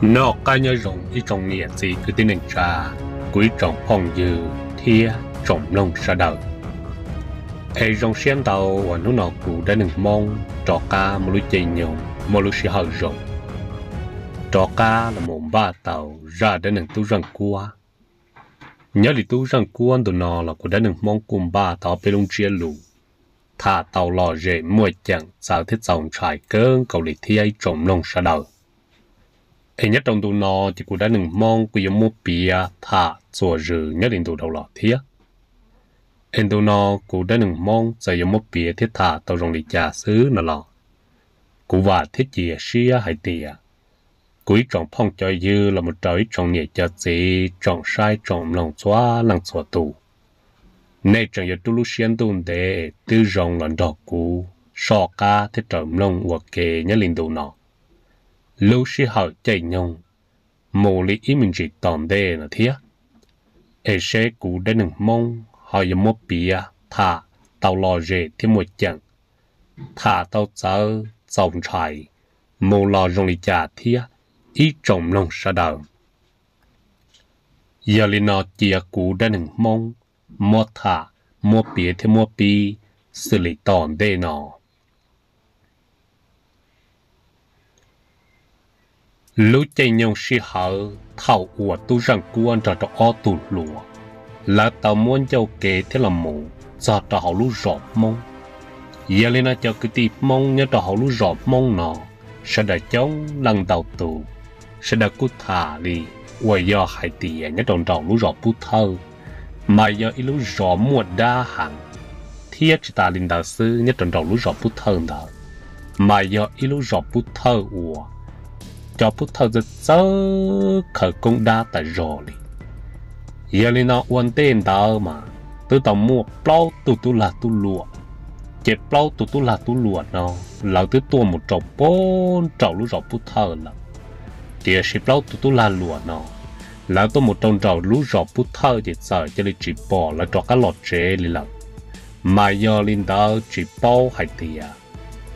Noj qab nyob zoo ib tsoom niam txiv kwv tij neej tsa, kuv ib tsoom phooj ywg thiab tsoom mloog sawv daws. Es zoo siab ntau uas hnub no kuv Dab Neeg Hmoob rov qab muaj lub caij nyoog, muaj lub sij hawm zoo rov qab los mus npaj tau zaj dab neeg Tub Zeej Kuab. Nyob li Tub Zeej Kuab ntu no los kuv Dab Neeg Hmoob kuj npaj tau peb lub ntsiab lus tham tau lom zem, muaj ceem, txawv thiab txaus ntshai kawg nkaus li thiab ib tsoom mloog sawv daws. Es nyob rau ntu no ces kuv Dab Neeg Hmoob kuj yuav muab piav tham txuas zws nyob li ntu dhau los thiab. Es ntu no kuv Dab Neeg Hmoob txawm yuav muab piav thiab tham tau zoo li cas xwb no los, kuv vam thiab cia siab hais tias kuv ib tsoom phooj cov ywg los mus rau ib tsoom niam cov txiv, tsoom saib tsoom mloog txhua leej txhua tus, nej tseem yuav rub lub siab ntuj ntev twb zoo los nrog kuv soj qab thiab raws mloog ua ke nyob li ntu no. Lub sij hawm caij nyoog mus li ib me ntsis tom ntej no thiab, es seb kuv Dab Neeg Hmoob ho yuav muab piav tham tau lom zem thiab muaj ceem, tham tau txawv txaus ntshai mus los zoo li cas thiab ib tsoom mloog sawv daws. Yog li no cia kuv Dab Neeg Hmoob muab tham, muab piav thiab muab pib xws li tom ntej no. Lub caij nyoog sij hawm thaum uas Tub Zeej Kuab nrog rau ob tug hluas, lawv tau muab ncauj kev thiab los mus txog rau hauv lub zos Hmoob. Yog li no cov kwv tij Hmoob nyob rau hauv lub zos Hmoob no, sawv daws coob leej ntau tus, sawv daws kuj tham li uas yog hais tias nyob rau nraum lub zos Pub Thawj, mas yog ib lub zos muaj dab heev, thiab tsis tas li ntawd xwb nyob rau nraum lub zos Pub Thawj ntawd, mas yog ib lub zos Pub Thawj uas cov Pub Thawj txawj txawj khawv koob dab tas zog li. Yog li no ua ntej ntawd mas twb tau muaj plaub tug tub lag tub luam, ces plaub tug tub lag tub luam no lawv twb tuaj mus rau pem nraum lub zos Pub Thawj lawm. Tiam sis plaub tug tub lag luam no lawv tuaj mus rau nraum lub zos Pub Thawj ces txawm cia li tsis pom lawv rov qab los tsev li lawm. Mas yog li ntawd tsis paub hais tias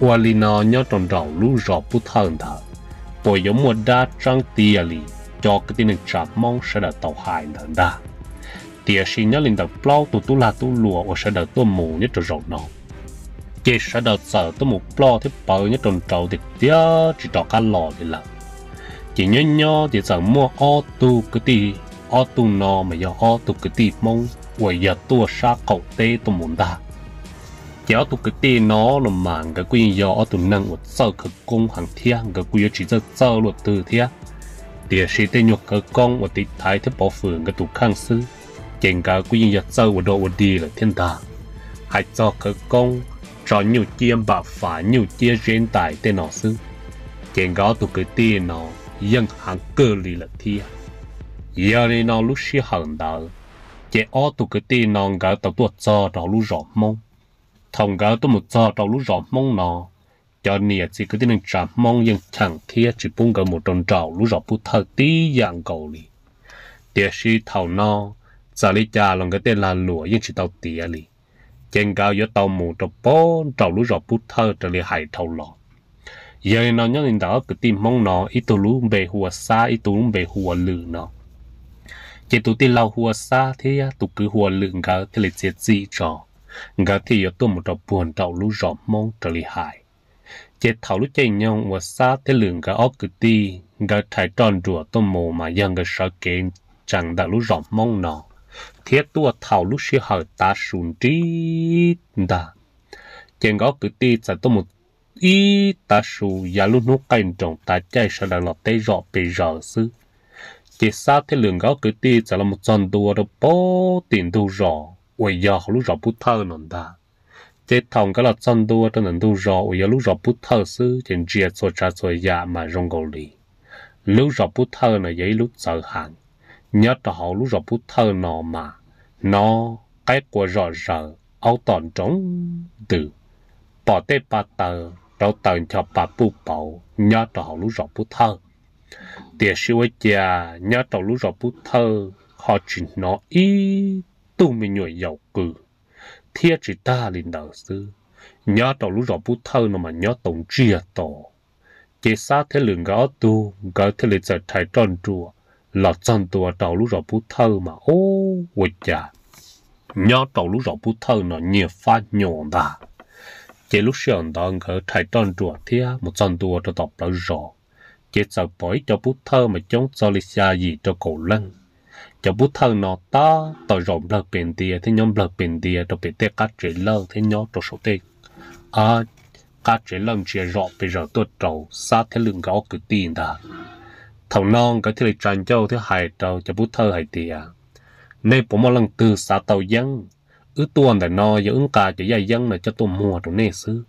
ua li no nyob rau nraum lub zos Pub Thawj ntawd puas yuav muaj dab tseeb tiag li cov kwv tij neej tsa Hmoob sawv daws tau hais ntawd ntag. Tiam sis nyob li ntawm plaub tug tub lag tub luam uas sawv daws tuaj mus nyob rau zaum no, ces sawv daws txawm tuaj mus ploj thiab pawv nyob rau nraud tiag tiag tsis rov qab los li lawm. Ces nyob nyob ces txawm muaj ob tug kwv tij, ob tug no mas yog ob tug kwv tij Hmoob uas yog tuaj sab qaum teb tuaj mus ntag. Ces ob tug kwv tij no los mas nkawd kuj yeej yog ob tug neeg uas txawj khawv koob heev thiab nkawd kuj yuav tsis txawj txawj luaj twg thiab. Tiam sis tej nyuag khawv koob uas tiv thaiv thiab pov fwm nkawd tus kheej xwb, ces nkawd kuj yeej yog txawj ua dog ua dig lawm thiab ntag. Hais txog khawv koob tso nyuj ciab npam fas nyuj ciab zeb ntais tej no xwb, ces nkawd ob tug kwv tij no yeej heev kawg li lawm thiab. Yog li no lub sij hawm ntawd, ces ob tug kwv tij no nkawd tau tuaj txog rau hauv lub zos Hmoob. Thaum nkawd tuaj mus txog rau lub zos Hmoob no, cov niam txiv kwv tij neej tsa Hmoob yeej cheem thiab tsis pub nkawd mus rau nraum lub zos Pub Thawj tib yam nkaus li. Tiam sis thaum no, txawm li cas los nkawd tej lag luam yeej tsis tau tiav li, ces nkawd yuav tau mus rau pem nraum lub zos Pub Thawj raws li hais dhau los. Yog li no nyob li ntawm ob kwv tij Hmoob no ib tug lub npe hu ua Xab ib tug lub npe hu ua Lwm no. Ces tus tij laug hu ua Xab thiab tus kwv hu ua Lwm nkawd thiaj li txiav txim tso, nkawd thiaj yuav tuaj mus rau puag nraum lub zos Hmoob raws li hais. Ces thaum lub caij nyoog uas Xab thiab Lwm nkawd ob kwv tij nkawd rhais roj nruas tuaj mus mas yog nkawd sawv kev tsees ntawm lub zos Hmoob no, thiab tuaj thaum lub sij hawm tav su nrib ntag. Ces nkawd ob kwv tij txawm tuaj mus ib tav su yav lub hnub qaij nroos tav caij sawv daws los teb zom pes zaws xwb. Ces Xab thiab Lwm nkawd ob kwv tij txawm los mus txog ntua rau pem tim ntug zos uas yog hauv lub zos Pub Thawj no ntag. Ces thaum nkawd los txog ntua rau ntawm ntug zos uas yog lub zos Pub Thawj xwb ces ntsia txhua tsav txhua yam mas zoo nkaus li lub zos Pub Thawj no yog ib lub txawv heev. Nyob rau hauv lub zos Pub Thawj no mas hnov qaib qua zom zaws, aub tom nroo ntws, pom tej pa taws rauv taws ncho pa puj pauv nyob rau hauv lub zos Pub Thawj. Tiam sis ua cas nyob rau lub zos Pub Thawj ho tsis hnov ib tug me nyuam yaus qw. Thiab tsis tag li ntawd xwb, nyob rau lub zos Pub Thawj no mas nyob tau ntsiag to, Ces Xab thiab Lwm nkawd ob tug nkawd thiaj li txawm rhais roj nruas los txog ntua rau lub zos Pub Thawj mas ub ua cas nyob rau lub zos Pub Thawj no nyiag fab nyuam ntag. Ces lub sij hawm ntawd nkawd rhais roj nruas thiab mus txog ntua rau tom plawv zos, ces txawm pom ib co Pub Thawj mas coob txog li xya yim rau kaum leej. Cov Pub Thawj no tab tom zaum nplawg pes ntia thiab nyob nplawg pes ntia rau pem tej qab tsev lawj thiab nyob rau saum tej qab tsev lawj ntsia zom pes zaws tuaj rau Xab thiab Lwm nkawd ob kwv tij ntag. Thaum no nkawd thiaj li tsa ncauj thiab hais rau cov Pub Thawj hais tias, nej puas muaj leej twg xav tau yeeb? Wb tuaj ntawm no yog wb nqa cov yaj yeeb no coj tuaj muag rau nej xwb.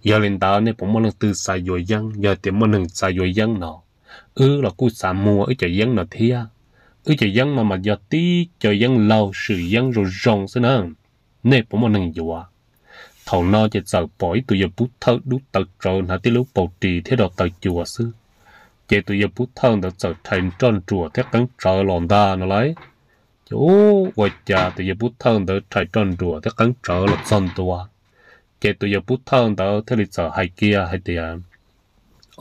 Yog li ntawd nej puas muaj leej twg xav yuav yeeb? Yog tias muaj neeg xav yuav yeeb no, wb los kuj xav muag wb cov yeeb no thiab. Wb cov yeeb no mas yog tib cov yeeb laug swm yeeb zoo zoo xwb na. Nej puas muaj neeg yuav? Thaum no ces txawm pom ib tug yawg Pub Thawj dub tawv tsawv hnav tib lub paus ris thiab rau taw cua xwb. Ces tus yawg Pub Thawj ntawd txawm rhais roj nruas thiab qeeb tsawv los ntag no lauj. Ces ub ua cas tus yawg Pub Thawj ntawd rhais roj nruas thiab qeeb tsawv los txog ntua, ces tus yawg Pub Thawj ntawd thiaj li txawm hais kiag hais tias,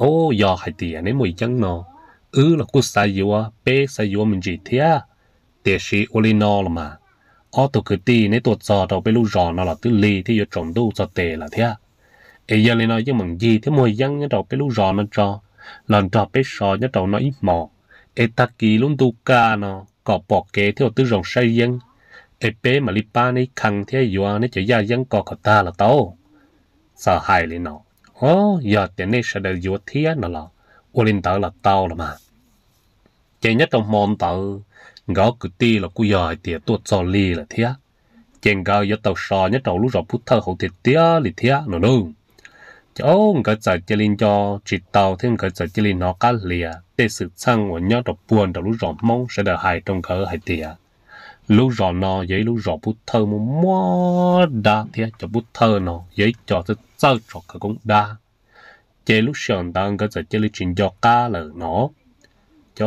ub, yog hais tias neb muaj yeeb no, wb los kuj xav yuav, peb xav yuav me ntsis thiab. Tiam sis ua li no los mas, ob tug kwv tij neb tuaj txog rau peb lub zos no los twb lig thiab yuav tsaus ntuj txog tes lawm thiab. Es yog li no yeej meem ncig thiab muag yeeb nyob rau peb lub zos no tso, los nrog peb so nyob rau no ib hmos, es tag kis lub ntuj kaj no kom pom kev thiab ua tib zoo saib yeeb, es peb mam li pab neb khee thiab yuav neb cov yaj yeeb ko kom tag los tau. Txawm hais li no, o, yog tias nej sawv daws yuav thiab no los ua li ntawd los tau los mas. Ces nyob rau hmo ntawd, nkawd ob kwv tij los kuj yog hais tias tuaj txog lig lawm thiab, ces nkawd yuav tau so nyob rau lub zos Pub Thawj hauv tiag tiag li thiab no lauj. Ces o, nkawd txawm cia li nco tsis tau thiab nkawd txawm cia li hnov qab hlias tej xwm txheej uas nyob rau puag nraum lub zos Hmoob sawv daws hais rau nkawd hais tias, lub zos no yog ib lub zos Pub Thawj muaj muaj dab thiab cov Pub Thawj no yog ib co txawj txawj tso khawv koob dab. Ces lub sij hawm ntawd nkawd txawm cia li tsis nco qab lawm no. Ces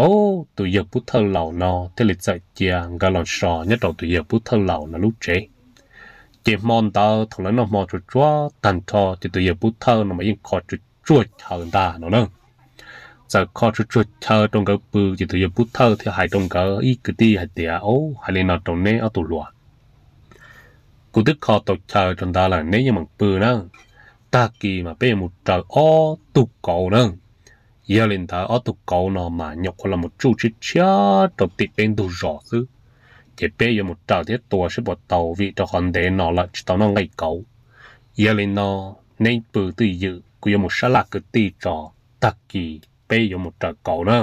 tus yawg Pub Thawj laus no thiaj li txawm cia nkawd los so nyob rau tus yawg Pub Thawj laus no lub tsev. Ces hmo ntawd thaum lawv noj hmo tsuag tsuag tag nrho ces tus yawg Pub Thawj no mas yeej kho tsuag tsuag chaw ntag no na. Txawm kho tsuag tsuag chaw rau nkawd pw ces tus yawg Pub Thawj thiaj hais rau nkawd ib kwv tij hais tias, o, hais li no rau neb ob tug hluas, kuv twb kho tau chaw rau ntawd lawm, neb yeej meem pw na. Tag kis mas peb yuav mus raws ob tug kauv na. Yog li ntawd ob tug kauv no mas nyuam qhuav los mus tsuj tshiab tshiab rau tim peb ntug zos xwb. Ces peb yuav mus raws thiab tua seb puas tau vim rau qhov ntev no lawm tsis tau noj nqaij kauv. Yog li no, neb pw twj ywm, kuv yuav mus sab laj kwv tij tso, tag kis peb yuav mus raws kauv na.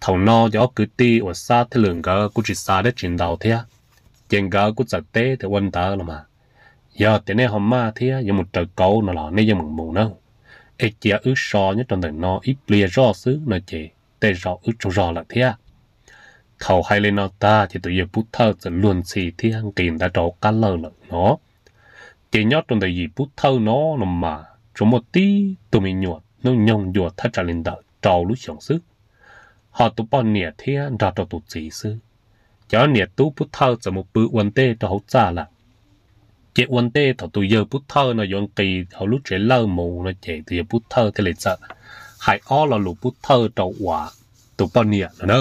Thaum no ces ob kwv tij uas Xab thiab Lwm nkawd kuj tsis xav dab tsi ntau thiab, ces nkawd kuj txawm teb tias, ua ntawd los mas, yog tias nej ho maj thiab yuav mus raws kauv no los nej yeej meem mus na, es cia wb so nyob rau ntawm no ib pliag zoj xwb no ces tej zaum wb tsaug zog lawm thiab. Thaum hais li no tag ces tus yawg Pub Thawj txawm luag ntxhi thiab nqis ntawd rau hauv qab lawj lawm no. Ces nyob rau ntawm yim Pub Thawj no no mas tsuas muaj tib tug me nyuam hnub nyoog ncua thaj tsam li ntawm rau lub xyoos xwb, ho tus poj niam thiab nrog rau tus txiv xwb. Ces ob niam tub Pub Thawj txawm mus pw ua ntej rau hauv txaj lawm. Ces ua ntej thaum tus yawg Pub Thawj no yuav nqis hauv lub tsev lawj mus no ces tus yawg Pub Thawj thiaj li txawm hais ob lo lus Pub Thawj rau uas tus poj niam no na.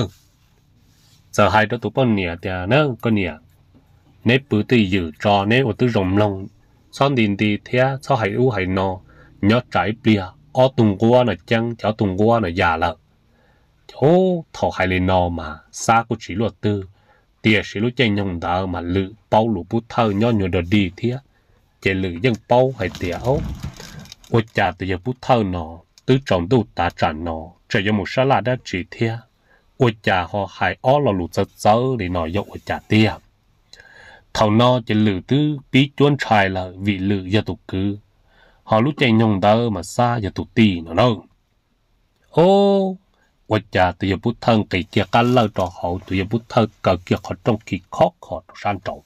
Txawm hais rau tus poj niam tias, na koj niam, neb pw twj ywm tso, neb ua tib zoo mloog, txhob nti nti thiab txhob hais ub hais no, nyob tsam ib pliag ob tug nquab no ceeb ces ob tug nquab no ya lawm. Ces thaum hais li no mas Xab kuj tsis luaj twg, tiam sis lub caij nyoog ntawd mas Lwm paub lus Pub Thawj nyob nyuag dog dig thiab, ces Lwm yeej paub hais tias, ua cas tus yawg Pub Thawj no twb tsaus ntuj tav tsam no tseem yuav mus sab laj dab tsi thiab, ua cas ho hais ob lo lus txawv txawv li no yog ua cas tiag. Thaum no ces Lwm twb pib cuab ntshai lawm vim Lwm yog tus kwv, ho lub caij nyoog ntawd mas Xab yog tus tij no na. O, ua cas tus yawg Pub Thawj nqis kiag qab lawj rau hauv, tus yawg Pub Thawj kaw kiag qhov rooj khi khob kho rau sab nraud.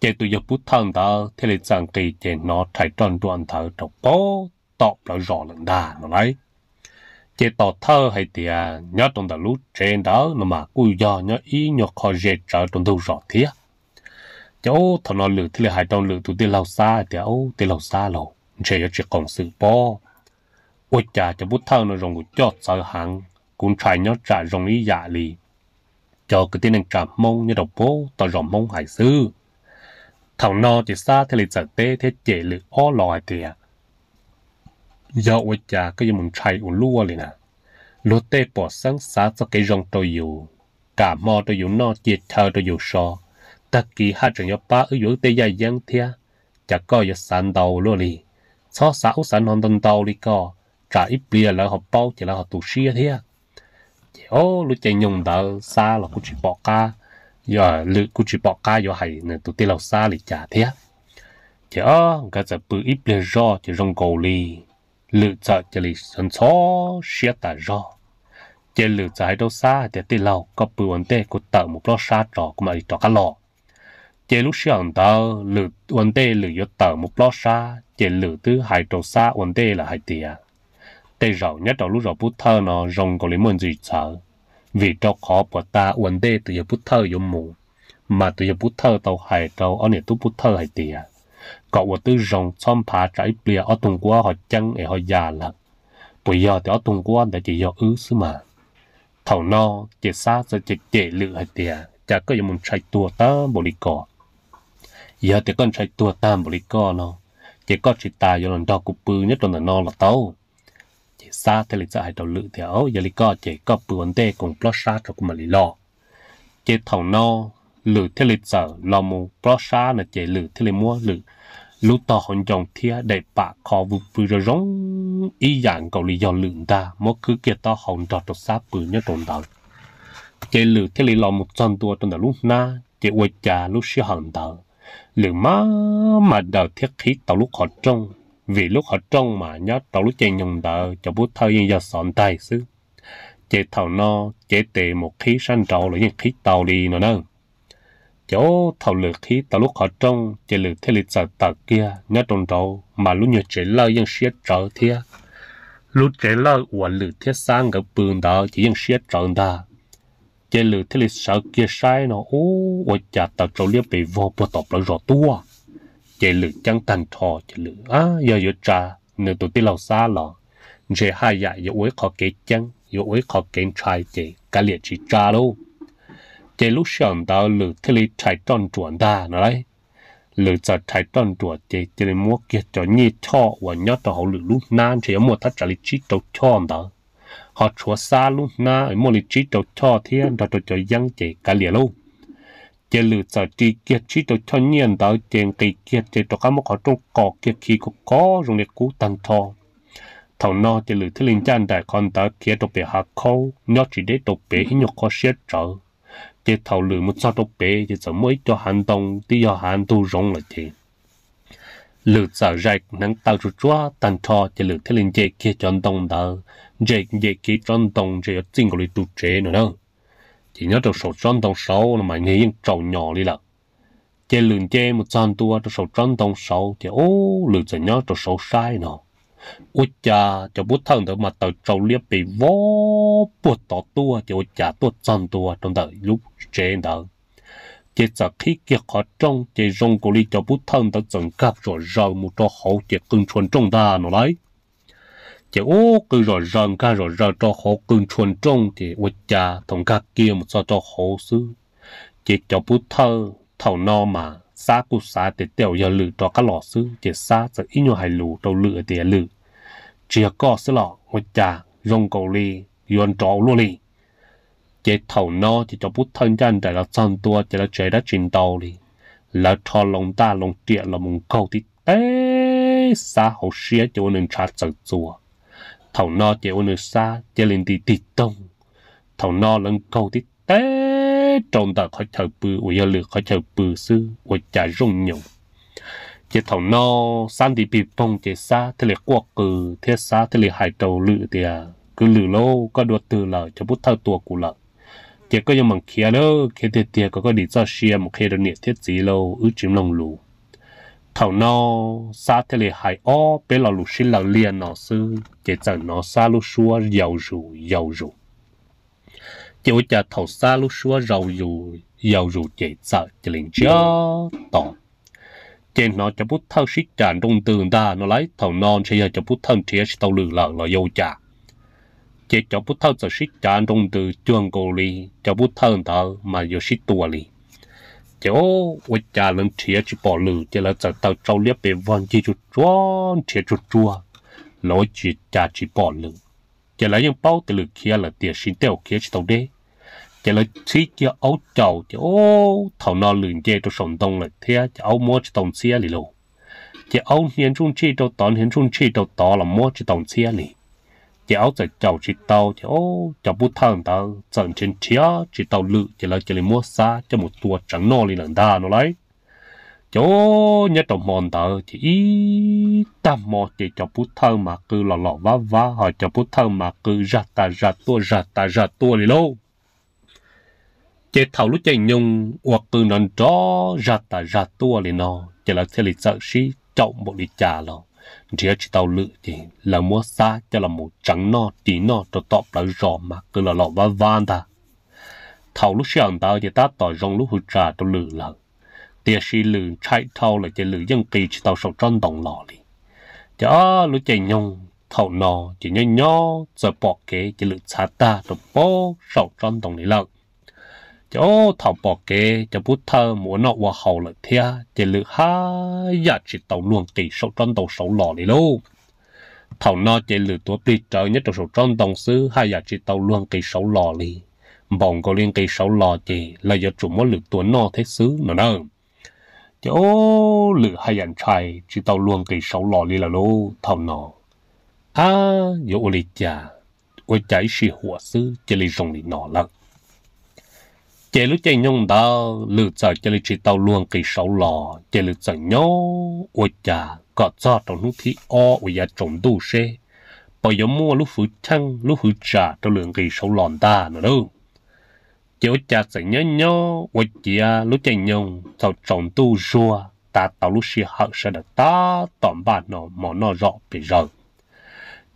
Ces tus yawg Pub Thawj ntawd thiaj li txawm nqis ces hnov rhais roj nruas ntawd rau pem tom plawv zos lawm ntag no lauj. Ces tos thawj hais tias nyob rau ntawm lub tsev ntawd no mas kuj yog nyob ib nyuag qho ze tsawv rau ntug zos thiab. Ces thaum no Lwm thiaj li hais rau Lwm tus tij laug Xab hais tias, ub, tij laug Xab lauj, ntshe yuav tsis qoos xwm pob. Ua cas cov pub thawj no zoo nkaus coj txawv heev, kuv ntshai nyob tsam zoo ib yam li cov kwv tij neej tsa Hmoob nyob rau pem toj zos Hmoob hais xwb. Thaum no ces Xab thiaj li txawm teb thiab cem Lwm ob los hais tias, yog ua cas koj yuav mus ntshai ua luaj li na? Luag tej pom xeeb xav txoj kev zoo rau yus, kam hmo rau yus noj cia chaw rau yus so, tag kis haj tseem yuav pab wb yuav wb tej yaj yeeb thiab, cas koj yuav xav ntau luaj li? Txhob xav ub xav no ntau ntau li koj, tsam ib pliag lawv ho paub ces lawv ho tu siab thiab. Ces o, lub caij nyoog ntawd Xab los kuj tsis pom qab, Lwm kuj tsis pom qab yuav hais nws tus tij laug Xab li cas thiab. Ces o, nkawd txawm pw ib pliag zog ces zoo nkaus li Lwm txawm cia li ntxhov siab tas zog. Ces Lwm txawm hais rau Xab hais tias, tij laug, koj pw ua ntej, kuv tawm mus plob sab tso kuv mam li rov qab los. Ces lub sij hawm ntawd Lwm ua ntej Lwm yuav tawm mus plob sab ces Lwm twb hais rau Xab ua ntej lawm hais tias, tej zaum nyob rau lub zos pub thawj no zoo nkaus li muaj ntsis txawv, vim rau qhov puag ta ua ntej tus yawg pub thawj yuav mus, mas tus yawg pub thawj tau hais rau ob niam tub pub thawj hais tias, kom ua twb zoo txhob nphav tsam ib pliag ob tug nquab ho ceeb es ho ya lawm. Puas yog tias ob tug nquab ntawd ces yog wb xwb mas? Thaum no ces Xab txawm cem cem Lwm hais tias, cas koj yuav mus ntshai tuag tag npaum li ko? Yog tias koj ntshai tuag tag npaum li ko no, ces koj tsis tas yuav los nrog kuv pw nyob rau ntawm no los tau. Ces Xab thiaj li txawm hais rau Lwm tias, yog li koj ces koj pw ua ntej koom plob sab rau kuv mam li los. Ces thaum no Lwm thiaj li txawm los mus plob sab no ces Lwm thiaj li muab Lwm lub tog hauv ncoo thiab daim pam kho vwm pw zoo zoo ib yam nkaus li yog Lwm ntag, muab khwb kiag taub hau nrog rau Xab pw nyob rau ntawd. Ces Lwm thiaj li los mus txog ntua rau ntawm lub hnab ces ua cas lub sij hawm ntawd Lwm maj mam daws thiab qhib tau lub qhov rooj, vim lub qhov rooj mas nyob rau lub caij nyoog ntawd cov pub thawj yeej yog xov ntaig xwb. Ces thaum no cev tes mus qhib sab nraud los yeej qhib tau li no na. Ces thaum Lwm qhib tau lub qhov rooj ces Lwm thiaj li txawm tawm kiag nyob rau nraud mas lub nyuag tsev lawj yeej siab tsawv thiab. Lub tsev lawj uas Lwm thiab Xab nkawd pw ntawd ces yeej siab tsawv ntag. Ces Lwm thiaj li sawv kiag saib no ub, ua cas taws tsau liab pes vog puag tom plawv zos tuaj. Ces Lwm ceeb tag nrho ces Lwm yog yuav tsa nws tus tij laug Xab los ntshe haj yam yuav ua ib qho kev ceeb, yuav ua ib qho kev ntshai ces kav liam tsis tsa lauj. Ces lub sij hawm ntawd Lwm thiaj li rhais roj nruam ntag no lauj. Lwm txawm rhais roj nruam ces cia li muab kiag cov nyiaj choj uas nyob rau hauv Lwm lub hnab ntshe yuav muaj thaj tsam li tsib rau choj ntawd, ho tshuav Xab lub hnab muaj li tsib rau choj thiab nrog rau cov yeeb ces kav liam lauj. Ces Lwm txawm ris kiag tsib rau choj nyiaj ntawd ces nqis kiag ces rov qab muab qhov rooj qos kiag khi khov khov zoo li qub tag nrho. Thaum no ces Lwm thiaj li ncaj nraim qhov ntawd khiav rau pem hav khaub nyob tsis deb rau pem ib nyuag qhov siab tsawv. Ces thaum Lwm mus txog rau pem ces txawm muaj ib co hav ntoo twb yog hav ntug zoov lawm ces Lwm txawm zais hneev taw tsuag tsuag tag nrho ces Lwm thiaj li nce kiag cov ntoo ntawd, nce nce kiag tsob ntoo ntshe yuav txij nkaus li ru tsev no na. Ces nyob rau saum tsob ntoo saud no mas nws yeej tsaus nyos li lawm. Ces Lwm nce mus txog ntua rau saum tsob ntoo saud ces ub, Lwm txawm nyob rau saud saib no, ua cas cov pub thawj ntawd mas taws tsau liab pes vog puag tod tuaj ces ua cas tuaj txog ntua rau ntawm lub tsev ntawd. Ces txawm qhib kiag qhov rooj ces zoo nkaus li cov pub thawj ntawd txawm nkag zom zaws mus rau hauv ces qw ntshua nrooj ntag no lauj. Ces ub, qw zom zaws nkag zom zaws rau hauv qw ntshua nrooj ces ua cas thaum nkag kiag mus txog rau hauv xwb, ces cov pub thawj thaum no mas Xab kuj xav tias tej zaum yog Lwm rov qab los xwb ces Xab txawm ib nyuag hais lus rau Lwm tias, Lwm, tsis yog koj xwb los ua cas zoo nkaus li yuav nrov ua luaj li? Ces thaum no ces cov pub thawj ncaj nraim los txog ntua ces lawv tsis hais dab tsi ntau li, lawv rho loo ntaj loo riam los mus nkaug tib teb Xab hauv siab ces ua nws ntshav txawm txuas. Thaum no ces ua nws Xab cia li nti tig toog. Thaum no lawv nkaug tib teb rau ntawm qhov chaw pw uas yog Lwm qhov chaw pw xwb ua cas zooj nyoos. Ces thaum no Xab nti pig poog ces Xab thiaj li quaj qw thiab Xab thiaj li hais rau Lwm tias, Kwv Lwm lauj, koj dua twg lawm? Cov pub thawj tua kuv lawm, ces koj yuav meem khiav na, khiav tiag tiag kom koj dim txoj sia mus qhia rau niam thiab txiv lauj, wb tsis mloog lus. Thaum no Xab thiaj li hais ob peb lo lus sib law liag no xwb ces txawm hnov Xab lub suab yau zus yau zus. Ces ua cas thaum Xab lub suab yau zus ces txawm cia li ntsiag to. Ces hnov cov pub thawj sib cav nroo ntws ntag no lauj. Thaum no ntshe yog cov pub thawj nrhiav tsis tau lwm lawm los yog ua cas. Ces cov pub thawj txawm sib cav nroo ntws cuag nkaus li cov pub thawj ntawd mas yuav sib tua li. Ces ua cas lawv nrhiav tsis pom lwm ces lawv txawm taws tsau liab pes vog ncig tsuag tsuag nrhiav tsuag tsuag, lawv ua cas tsis pom lwm. Ces lawv yeej paub tias lwm khiav lawm tiam sis tej zaum khiav tsis tau deb. Ces lawv txhib kiag aub caum ces thaum no lwm nce rau saum ntoo lawm thiab ces aub muab tsis tau ntxhiab li lauj. Ces aub hnia ntsuj ntsij rau tod hnia ntsuj ntsij rau tod los muab tsis tau ntxhiab li. Ces aub txawm caum tsis tau ces cov pub thawj ntawd txawm nrhiav nrhiav tsis tau lwm ces lawv cia li muab xab coj mus tua tseev noj li lawm ntag no lauj. Ces nyob rau hmo ntawd ces ib tag hmo ces cov pub thawj mas qw los los vab vab ho cov pub thawj mas qw zaj tas zaj tuaj zaj tas zaj tuaj li lauj. Ces thaum lub caij nyoog uas qw nrov nrov zaj tas zaj tuaj li no, ces lawv thiaj li txawm sib caum npaum li cas los nrhiav tsis tau lwm ces lawv muab xab coj los mus tseev noj ris noj rau tom plawv zos mas qw los los vab vab ntag. Thaum lub sij hawm ntawd ces tab tom zoo lub hwv tsam rau lwm lawm, tiam sis lwm ntshai dhau lawm ces lwm yeej nqis tsis tau saum tsob ntoo los li. Ces lub caij nyoog thaum no ces nyob nyob txawm pom kev ces lwm txhav tag rau pem saum tsob ntoo li lawm. Ces thaum pom kev cov pub thawj mus ua noj ua haus lawm thiab ces lwm haj yam tsis tau luag nqis saum tsob ntoo saud los li lauj. Thaum no ces lwm tuav plig rawv nyob rau saum tsob ntoo xwb haj yam tsis tau luag nqis saud los li, npaum nkaus li nqis saud los ces lawv yuav tsum muab lwm tua noj thiab xwb no na. Ces lwm haj yam ntshai tsis tau luag nqis saud los li lawm lauj. Thaum no ab yuav ua li cas, ua cas ib sij huam xwb cia li zoo li no lawm. Ces lub caij nyoog ntawd lwm txawm cia li tsis tau luag nqis saud los ces lwm txawm nyob ua cas kom txog rau hnub thib ob uas yav tsaus ntuj seb puas yuav muaj lub hwv cheej lub hwv tsam rau lwm nqis saud los ntag no lauj. Ces ua cas txawm nyob nyob ua ciav lub caij nyoog thaum tsaus ntuj zuag tav tau lub sij hawm sawv daws tab tom npaj no hmo noj zom pes zaws.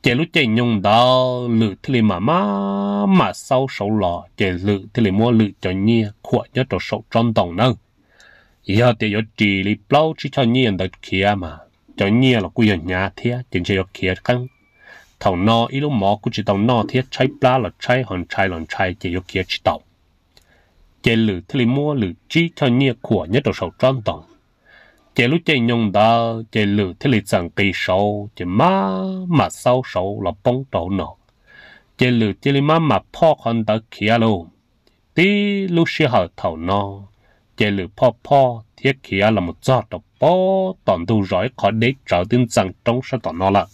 Ces lub caij nyoog ntawd lwm thiaj li mam maj mam xaub saud los ces lwm thiaj li muab lwm cov nyiaj khuam nyob rau saum tsob ntoo nawb. Yog tias yuav ris li plaub tsib choj nyiaj ntawd khiav mas cov nyiaj los kuj yog hnyav thiab ces ntshe yuav khiav qeeb. Thaum no ib lub mov kuj tsis tau noj thiab tshaib plab los tshaib ho ntshai los ntshai ces yuav khiav tsis tau. Ces lwm thiaj li muab lwm tsib choj nyiaj khuam nyob rau saum tsob ntoo. Ces lub caij nyoog ntawd ces lwm thiaj li txawm nqis saud ces maj mam xaub saud los poob rau hauv no. Ces lwm cia li maj mam phoj qhov ntawd khiav lauj. Tib lub sij hawm thaum no ces lwm phoj phoj thiab khiav los mus txog rau pem tom ntug zos ib qho deb tsawv twb ntxeev roob sab tom no lawm.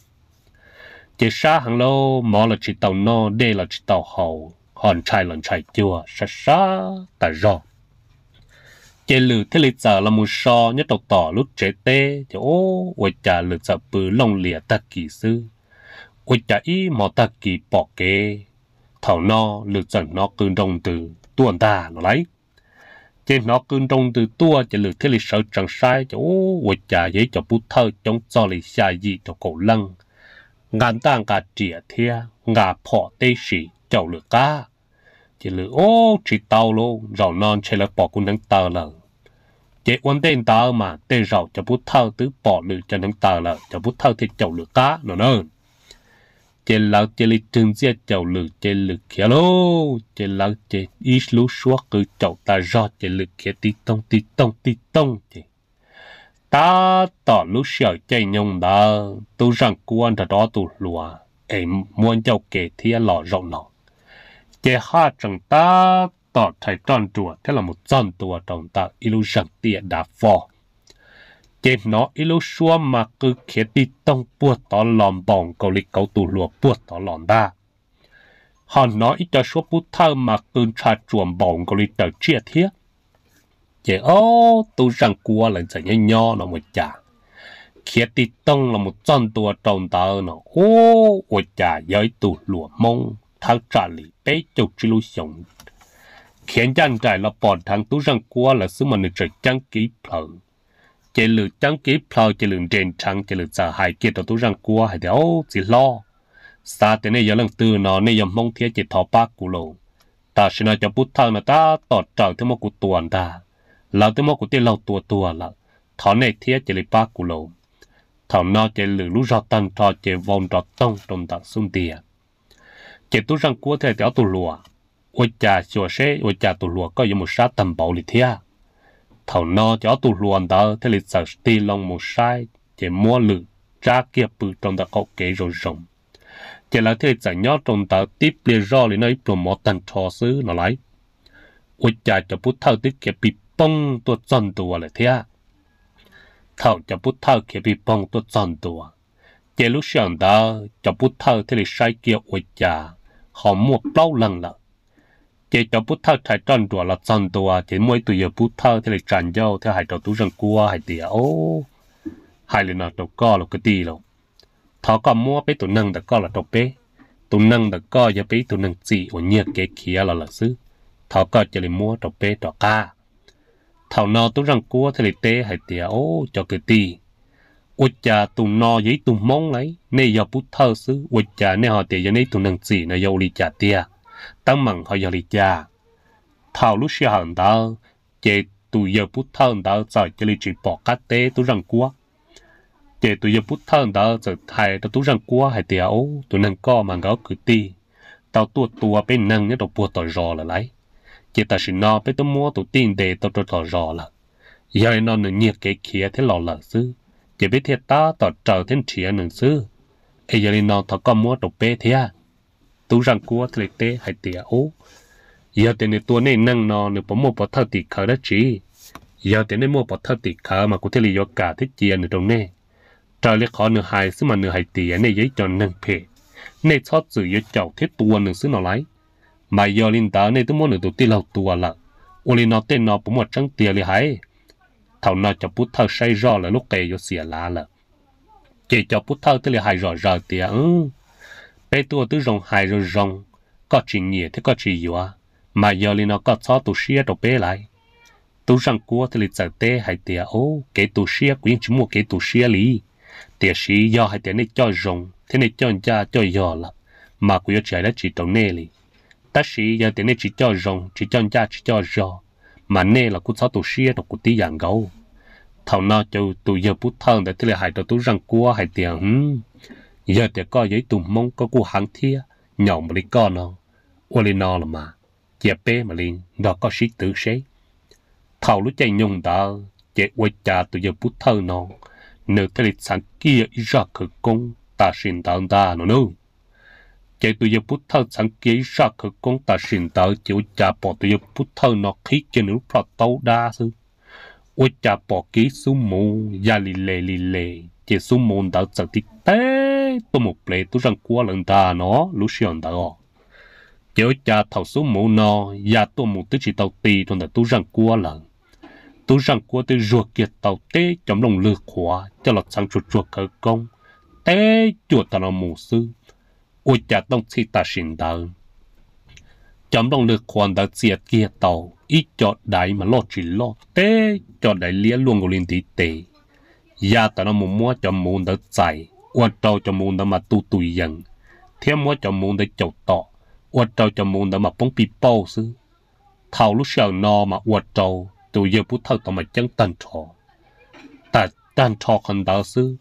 Ces sab heev lauj, mov los tsis tau noj dej los tsis tau haus ho ntshai los ntshai cuag sab sab tas zog. Ces lwm thiaj li txawm los mus so nyob rau tom lub tsev teb ces ua cas lwm txawm pw looj lias tag kis xwb, ua cas ib hmo tag kis pom kev. Thaum no lwm txawm hnov qw nroo ntws tuaj ntag no lauj. Ces hnov qw nroo ntws tuaj ces lwm thiaj li sawv tsees saib ces ua cas yog ib co pub thawj coob txog li xya yim rau kaum leej, nqa ntaj nqa riam thiab nqa phom teb si caum lwm qab. Ces lwm ub tsis tau lauj, zaum no ntshe lawv pom kuv hneev taw lawm. Ces ua ntej ntawd mas tej zaum cov pub thawj twb pom lwm cov hneev taw lawm cov pub thawj thiaj caum lwm qab no na. Ces lawv cia li rwg ntxiaj caum lwm ces lwm khiav lauj, ces lawv ces ib lub suab qw caum tas zog ces lwm khiav tig toog tig toog tig toog ces tab tom lub sij hawm caij nyoog ntawd tub Zaj Kuab nrog rau ob tug hluas es muab ncauj ke thiab los zaum no, ces haj tseem tab tom rhais roj nruas thiab los mus txog ntua rau ntawm ib lub zeeg tiaj dav fo. Ces hnov ib lub suab mas qw khiav tig toog puag tod los npaum nkaus li kauv tus hluas puag tod los ntag. Ho hnov ib co suab pub thawj mas qw ntsha tsuas npaum nkaus li raws tsiaj thiab. Ces ob tub Zaj Kuab lawv txawm nyob nyob no ua cas khiav tig toog los mus txog ntua rau ntawd no ub ua cas yog ib tug hluas Hmoob thawb tsam li peb caug tsib lub xyoos, khiav ncaj nraim los pom dheev tub Zaj Kuab lawv xwb mas nws tseem ceeb kiag ib plhaw. Ces lwm ceeb kiag ib plhaw ces lwm nres nrheev ces lwm txawm hais kiag rau tub Zaj Kuab hais tias, Au, txiv hlob, xav tias nej yog leej twg no, nej yog Hmoob thiab ces thov pab kuv lauj. Tam sim no cov pub thawj no tab tom raws thiab muab kuv tua ntag, lawv twb muab kuv tij laug tua tuag lawm. thov nej thiab cia li pab kuv lauj. Thaum no ces lwm lub zog tag nrho ces vau nrov toog rau ntawm xub ntiag. Ces tub Zaj Kuab thiaj tias, Ob tug hluas, ua cas xyuas seb ua cas tus hluas koj yuav mus sab tag npaum li thiab? Thaum no ces ob tug hluas ntawd thiaj li txawm tig loo mus saib ces muab lwm tsab kiag pw rau ntawm qaum kev zoo zoo. Ces lawv thiaj li txawm nyob rau ntawd tib pliag zoj li no ib pluag mov tag nrho xwb no lauj, ua cas cov pub thawj twb khiav pig poog tuaj txog ntua lawm thiab. Thaum cov pub thawj khiav pig poog tuaj txog ntua, ces lub sij hawm ntawd cov pub thawj thiaj li saib kiag ua cas ho muaj plaub leeg lawm. Ces cov pub thawj rhais roj nruam los txog ntua ces muaj ib tug yawg pub thawj thiaj li tsa ncauj thiab hais rau tub Zaj Kuab hais tias, Ob, hais li no rau koj los kwv tij lauj, thov koj muab peb tus neeg ntawm koj los rau peb. Tus neeg ntawm koj yog peb ib tug neeg txim uas nyiag kev khiav los lawm xwb, thov koj cia li muab rau peb rov qab. Thaum no tub Zaj Kuab thiaj li teb hais tias, Ob, cov kwv tij, ua cas tus no yog ib tug Hmoob lauj, nej yog pub thawj xwb ua cas nej ho tias yog nej ib tug neeg txim no yog ua li cas tiag? Teeb meem ho yog li cas? Thaum lub sij hawm ntawd ces tus yawg pub thawj ntawd txawm cia li tsis pom qab teb tub Zaj Kuab. Ces tus yawg pub thawj ntawd txawm hais rau tub Zaj Kuab hais tias, Ob, tus neeg koj mas nkawd ob kwv tij tau tuaj tua peb neeg nyob rau puag tom zos lawm lauj. Ces tam sim no peb twb muab tus tij ntes tau rau tom zos lawm. Yog li no nws nyiag kev khiav thiab los lawm xwb, ces peb thiaj tab tom raws thiab nrhiav nws xwb. Es yog li no thov koj muab rau peb thiab. Tub Zaj Kuab thiaj li teb hais tias, Ob, yog tias nws tua nej neeg no nws puas muaj pov thawj tim khawv dab tsi? Yog tias nej muaj pov thawj tim khawv mas kuv thiaj li yuav kam thiab cia nws rau nej. Raws li qhov nws hais xwb mas nws hais tias nej yog ib co neeg phem, nej txhob txwm yuav caum thiab tua nws xwb no lauj. Mas yog li ntawd nej twb muab nws tus tij laug tua lawm, ua li no tej no puas muaj tseeb tiag li hais? Thaum no cov pub thawj saib zoj lawv lub qe yuav xiam lav lawm. Ces cov pub thawj thiaj li hais zom zaws tias, Peb tuaj twb zoo hais zoo zoo, koj tsis nyiam thiab koj tsis yuav, mas yog li no koj txhob tu siab rau peb lauj. Tub Zaj Kuab thiaj li txawm teb hais tias, Ob, kev tu siab kuv yeej tsis muaj kev tu siab li, tiam sis yog hais tias nej coj zoo thiab nej coj ncaj coj yog lawm, mas kuv yuav tsis hais dab tsi rau nej li. Tab sis yog tias nej tsis coj zoo, tsis coj ncaj tsis coj yog, mas nej los kuj txhob tu siab rau kuv tib yam nkaus. Thaum no ces tus yawg pub thawj ntawd thiaj li hais rau tub Zaj Kuab hais tias, Hm, yog tias koj yog ib tug Hmoob koj kuj heev thiab nyaum npaum li koj no, ua li no los mas, cia peb mam li nrog koj sib twv seb. Thaum lub caij nyoog ntawd ces ua cas tus yawg pub thawj no nws thiaj li txheev kiag ib zaj khawv koob tam sim ntawd ntag no nawb. Ces tus yawg pub thawj txheev kiag ib zaj khawv koob tam sim ntawd ces ua cas pom tus yawg pub thawj no qhib kiag nws lub plhaub taub dab xwb, ua cas pom kiag ib xub muv ya li le li le, ces xub muv ntawd txawm tib teb tuaj mus plev tub Zaj Kuab lawv ntag no lub sij hawm ntawd os. Ces ua cas thaum xub muv no ya tuaj mus twb tsis tau ti rau ntawm tub Zaj Kuab lawm, tub Zaj Kuab twb zuag kiag tau teb cov nplooj lwg qhuav coj los txheev tsuag tsuag khawv koob, teb cuam tam no mus xwb. Ua cas tooj txhij tam sim ntawd cov nplooj lwg qhuav ntawd txia kiag tau ib co daiv mas loj tsis loj, teb co daiv liab luaj nkaus li ntiv tes, ya tam no mus muab cov muv ntawd txais, ua rau cov muv ntawd mas tu tus yees, thiab muab cov muv ntawd caum tom, ua rau cov muv ntawd mas poob pij pauj xwb. Thaum lub sij hawm no mas ua rau tus yawg pub thawj tau mas ceeb tag nrho. Tag, tag nrho qhov ntawd xwb,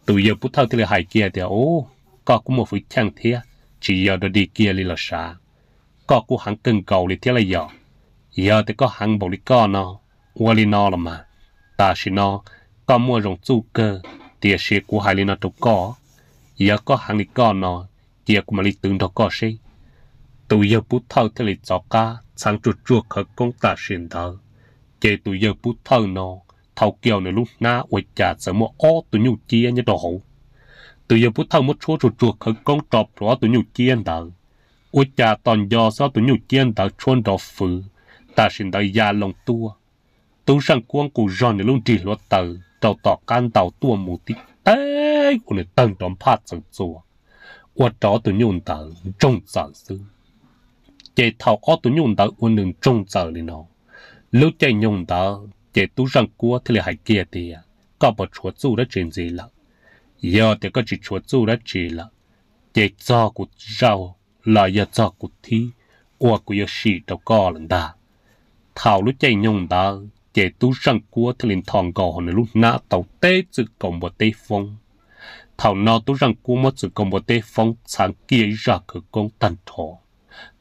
tus yawg pub thawj thiaj li hais kiag tias, Ub, koj kuj muaj hwv chim thiab, tsis yog dog dig kiag li los sav. Koj kuj heev kawg nkaus li thiab lawm yog. Yog tias koj heev npaum li koj no, ua li no los mas, tam sim no koj muaj zoo txuj kawg, tiam sis kuv hais li no rau koj, yog koj heev li koj no, cia kuv mam li twv nrog koj seb. Tus yawg pub thawj thiaj li txov qab txheev tsuag tsuag khawv koob tam sim ntawd, ces tus yawg pub thawj no thau kiag nws lub hnab ua cas txawm muaj ob tug nyuj ciab nyob rau hauv. Tus yawg pub thawj muab tshuab tsuag tsuag khawv koob rau plhuav ob tug nyuj ciab ntawd, ua cas tos nco xwb ob tug nyuj ciab ntawd tshuab nrov fwv, tam sim ntawd ya loo tuaj. Tub Zaj Kuab nqus zog nws lub nrig hluav taws rau tom qab ntaus tuaj mus tib teg ua nws tawg nrov nphaj txawv txuas, ua rau ob tug nyuj ntawd ntsoog txawm xwb. Ces thaum ob tug nyuj ntawd ua nws ntsoog txawm li no, lub caij nyoog ntawd ces tub Zaj Kuab thiaj li hais kiag tias, Koj puas tshuav txuj dab tsi ntxiv lawm? Yog tias koj tsis tshuav txuj dab tsi lawm, ces txog kuv zaum los yog txog kuv thib uas kuv yuav sim rau koj lawm ntag. Thaum lub caij nyoog ntawd Ces tub Zaj Kuab thiaj li ntho nkaus hauv nws lub hnab tau teb txwm kaus npua teb foob. Thaum no tub Zaj Kuab muab txwm kaus npua teb foob txhaav kiag ib zaj khawv koob tag nrho.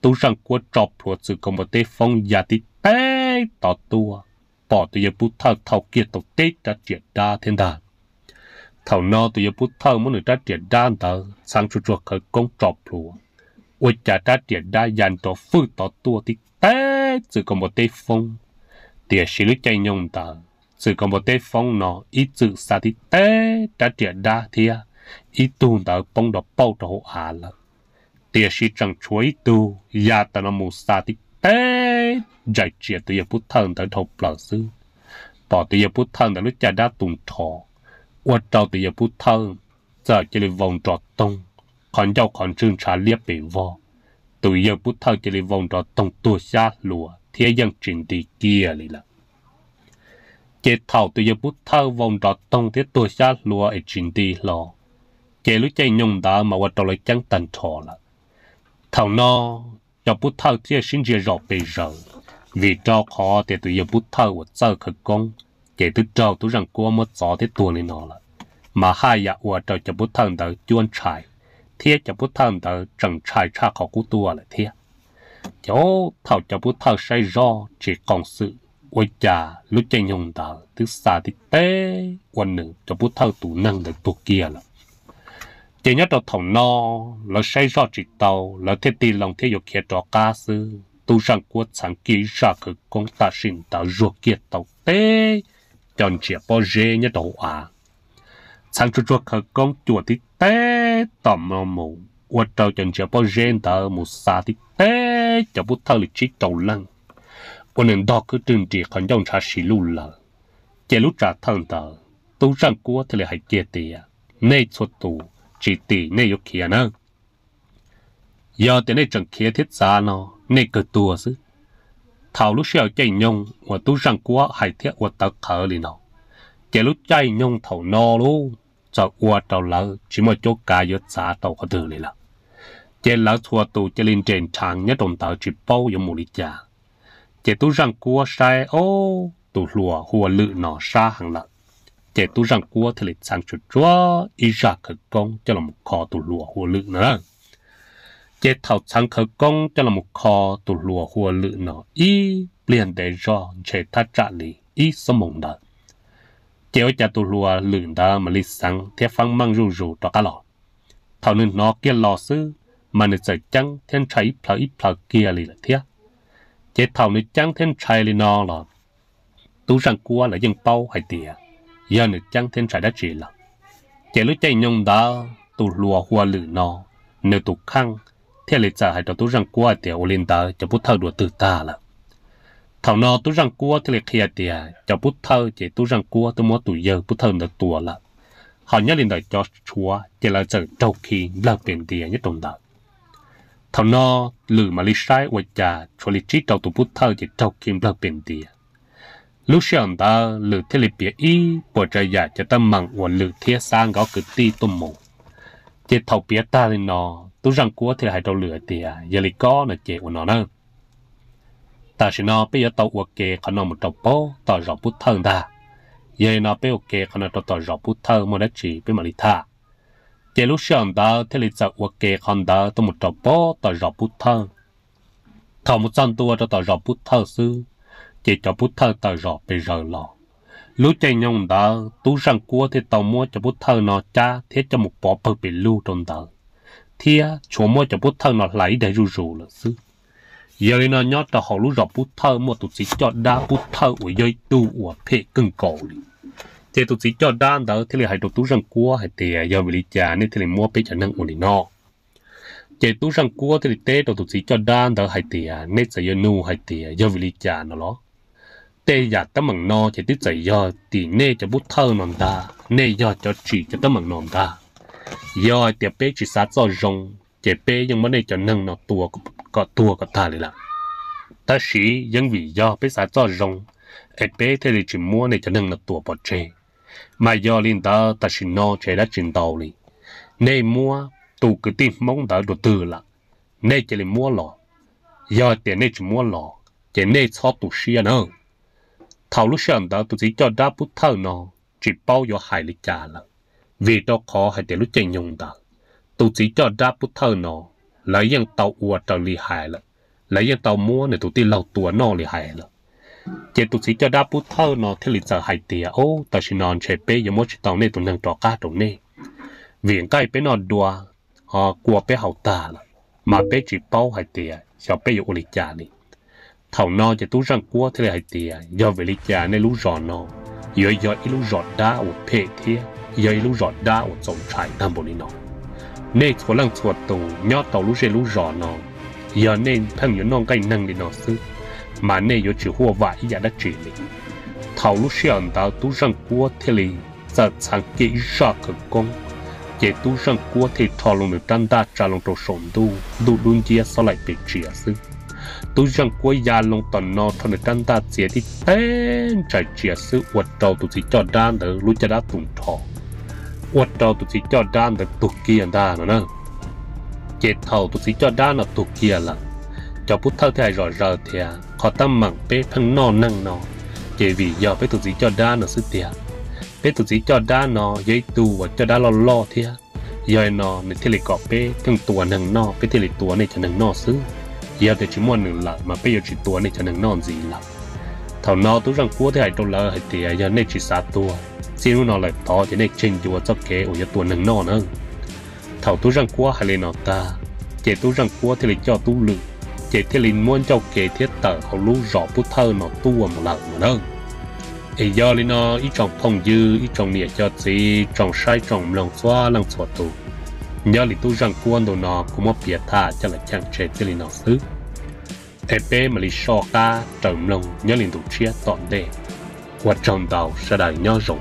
Tub Zaj Kuab tso plhuav txwm kaus npua teb foob ya tib teb tod tuaj, pom tus yawg Pub Thawj thau kiag tau teb rab riam dab thiab ntag. Thaum no tus yawg Pub Thawj muab nws rab riam dab ntawd txhaav tsuag tsuag khawv koob tso plhuav, ua cas rab riam dab ya nrov fwj tod tuaj tib teb txwm kaus npua teb foob. Tiam sis lub caij nyoog ntawd txwm kaus npua teb foob no ib txwm xa tib teb rab riam dab thiab ib tug ntawd poob nrov pauj rau hauv av lawm. Tiam sis tseem tshuav ib tug ya tam no mus xa tib teb ntsais tsias tus yawg Pub Thawj ntawd dhau plaws xwb. Pom tus yawg Pub Thawj ntawd lub caj dab tu nrho, ua rau tus yawg Pub Thawj txawm cia li vau nrov toog, qhov ncauj qhov ntswg ntshav liab pes vog. Tus yawg Pub Thawj cia li vau nrov toog tuag xyab hlua thiab yeej tsis nti kiag li lawm. Ces thaum tus yawg Pub Thawj vau nrov toog thiab tuag xyab hlua es tsis nti hlo, ces lub caij nyoog ntawd mas ua rau lawv ceeb tag nrho lawm. Thaum no cov Pub Thawj thiaj sib ntsia zom pes zaws, vim rau qhov tias tus yawg Pub Thawj uas txawj khawv koob, ces twb raug tub Zaj Kuab muab txov thiab tuag li no lawm, mas haj yam ua rau cov Pub Thawj ntawd cuab ntshai, thiab cov Pub Thawj ntawd tseem ntshai tshaj qhov qub tuaj lawm thiab. Ces thaum cov Pub Thawj saib zoj tsis qoos xwm, ua cas lub caij nyoog ntawd twb xa tib teb ua nws cov Pub Thawj tus neeg ntawd tuag kiag lawm. Ces nyob rau thaum no lawv saib zoj tsis tau, lawv thiaj tig loo thiab yuav khiav rov qab xwb, tub Zaj Kuab txhaav kiag ib zaj khawv koob tam sim ntawd zuag kiag tau teb cov ntsiav pob zeb nyob rau hauv av. Txhaav tsuag tsuag khawv koob cuam tib teb tom no mus ua rau cov ntsiav pob zeb ntawd mus xa tib teb cov Pub Thawj li tsib rau leej, ua nws ntog khwb rwg nris qhov ncauj ntshav si luj lawm. Ces lub tsam thawj ntawd tub Zaj Kuab thiaj li hais kiag tias, nej txhua tus tsis tim nej yuav khiav nawb. Yog tias nej tseem khiav thiab txav no, nej kawg tuag xwb. Thaum lub sij hawm caij nyoog uas tub Zaj Kuab hais thiab ua tawv qhawv li no, ces lub caij nyoog thaum no lub txawm ua rau lawv tsis muaj cuab kav yuav txav tau qhov twg li lawm. Ces lawv txhua tus cia li nres nrheev nyob rau ntawd tsis paub yuav mus li cas. Ces tub Zaj Kuab saib ob tus hluas hu ua Lwm no sab heev lawm, ces tub Zaj Kuab thiaj li txhaav tsuag tsuag ib zaj khawv koob coj los kho tus hluas hu ua Lwm no na. Ces thaum txhaav khawv koob coj los kho tus hluas hu ua Lwm no ib pliag ntev zog ntshe thaj tsam li ib xuab moos ntawd, ces ua cas tus hluas Lwm ntawd mam li xeev thiab feeb meej zuj zus rov qab los. Thaum nws hnov kiag los xwb, mas nws txawm ceeb thiab ntshai ib plhaw ib plhaw kiag li lawm thiab. Ces thaum nws ceeb thiab ntshai li no los, tub Zaj Kuab lawv yeej paub hais tias yog nws ceeb thiab ntshai dab tsi lawm. Ces lub caij nyoog ntawd tus hluas hu ua Lwm no, nws tus kheej thiaj li txawm hais rau tub Zaj Kuab hais tias ua li ntawd cov Pub Thawj dua twg tag lawm. Thaum no tub Zaj Kuab thiaj li qhia tias cov Pub Thawj ces tub Zaj Kuab twb muab tus yawg Pub Thawj ntawd tua lawm, ho nyob li ntawm cov tshuav ces lawv txawm raug khi nplawg pes ntias nyob rau ntawd. Thaum no Lwm mam li saib ua cas tshuav li tsib rau tus Pub Thawj ces raug khi nplawg pes ntias. Lub sij hawm ntawd Lwm thiaj li piav ib puas tsav yam cov teeb meem uas Lwm thiab Xab nkawd kwv tij tuaj mus. Ces thaum piav tag li no, tub Zaj Kuab thiaj li hais rau Lwm hais tias yog li ko no ces ua no na, tam sim no peb yuav tau ua ke qhov no mus rau pem tom zos Pub Thawj ntag. Yog li no peb ua ke qhov no rau tom zos Pub Thawj muaj dab tsi peb mam li tham. Ces lub sij hawm ntawd thiaj li txawm ua ke qhov ntawd tuaj mus rau pem tom zos Pub Thawj. Thaum mus txog ntua rau tom zos Pub Thawj xwb, ces cov Pub Thawj tawm zos pes zaws los. Lub caij nyoog ntawd tub Zaj Kuab thiaj tau muab cov Pub Thawj no cab thiab coj mus pov pawg pes lug rau ntawd, thiab tshuav muab cov Pub Thawj no hlais ib daig zuj zus lawm xwb. Yog li no nyob rau hauv lub zos Pub Thawj muaj tus txiv coj dab Pub Thawj uas yog ib tug uas phem kawg nkaus li. Ces tus txiv coj dab ntawd thiaj li hais rau tub Zaj Kuab hais tias yog vim li cas nej thiaj li muab peb cov neeg ua li no. Ces tub Zaj Kuab thiaj li teb rau tus txiv coj dab ntawd hais tias nej txawm yuav nug hais tias yog vim li cas no los, tej yam teeb meem no ces twb txawm yog tim nej cov Pub Thawj no ntag, nej yog cov tsim cov teeb meem no ntag. Yog hais tias peb tsis xav txoj zoo, ces peb yeej muab nej cov neeg no tua kom tuag kom tag li lawm. Tab sis yeej vim yog peb xav txoj zoo, es peb thiaj li tsis muab nej cov neeg no tua pov tseg. Mas yog li ntawd tam sim no tsis hais dab tsi ntau li, nej muab tus kwv tij Hmoob ntawd dua twg lawm, nej cia li muab los. Yog tias nej tsis muab los, ces nej txhob tu siab na. Thaum lub sij hawm ntawd tus txiv coj dab pub thawj no tsis paub yuav hais li cas lawm, vim rau qhov hais tias lub caij nyoog ntawd tus txiv coj dab pub thawj no lawv yeej tau ua raws li hais lawm, lawv yeej tau muab nws tus tij laug tua noj li hais lawm. Ces tus txiv coj dab pub thawj no thiaj li txawm hais tias, Ub, tam sim no ntshe peb yuav muab tsis tau nej tus neeg rov qab rau nej, vim nqaij peb noj dua ho kua peb haus tag lawm, mas peb tsis paub hais tias xyov peb yuav ua li cas li. Thaum no ces tub Zeej Kuab thiaj li hais tias, Yog vim li cas nej lub zos no yuav yog ib lub zos dab uas phem thiab yog ib lub zos dab uas txaus ntshai tag npaum li no? Nej txhua leej txhua tus nyob rau lub zej lub zos no, yog nej pheej yuav noj nqaij neeg li no xwb, mas nej yuav tsis huaj vam ib yam dab tsi li. Thaum lub sij hawm ntawd tub Zeej Kuab thiaj li txawm txheev kiag ib zaj khawv koob, ces tub Zeej Kuab thiaj rho loo nws rab ntaj tsa loo rau saum ntuj, ntuj dub nciab xob laim pes tsia xwb. Tub Zeej Kuab ya loo tom no rho nws rab ntaj txiav tib teg ntsais tsia xwb ua rau tus txiv coj dab ntawd lub caj dab tu nrho, ua rau tus txiv coj dab ntawd tuag kiag ntag no na. Ces thaum tus txiv coj dab no tuag kiag lawm, cov pub thawj thiaj hais zom zaws tias, Qhov teeb meem peb pheej noj neeg no ces vim yog peb tus txiv coj dab no xwb tiag. Peb tus txiv coj dab no yog ib tug uas coj dab loj loj thiab, yog li no nws thiaj li kom peb pheej tua neeg noj, peb thiaj li tua nej cov neeg noj xwb. Yog tias tsis muaj nws lawm mas peb yuav tsis tua nej cov neeg noj ntxiv lawm. Thaum no tub Zeej Kuab thiaj hais rau lawv hais tias, Yog nej tsis xav tuag, txij hnub no lawm tod ces nej tseg ncua txoj kev uas yuav tua neeg noj na. Thaum tub Zeej Kuab hais li no tag, ces tub Zeej Kuab thiaj li coj tub Lwm, ces thiaj li muab ncauj ke thiab tawm hauv lub zos pub thawj no tuaj mus lawm no na. Es yog li no ib tsoom phooj ywg, ib tsoom niam cov txiv, tsoom saib tsoom mloog txhua leej txhua tus, nyob li tub Zeej Kuab ntu no kuv muab piav tham coj los cheem tseg txij li no xwb. Es peb mam li soj qab raws mloog nyob li ntu tshiab tom ntej. Ua tsaug ntau, sawv daws nyob zoo.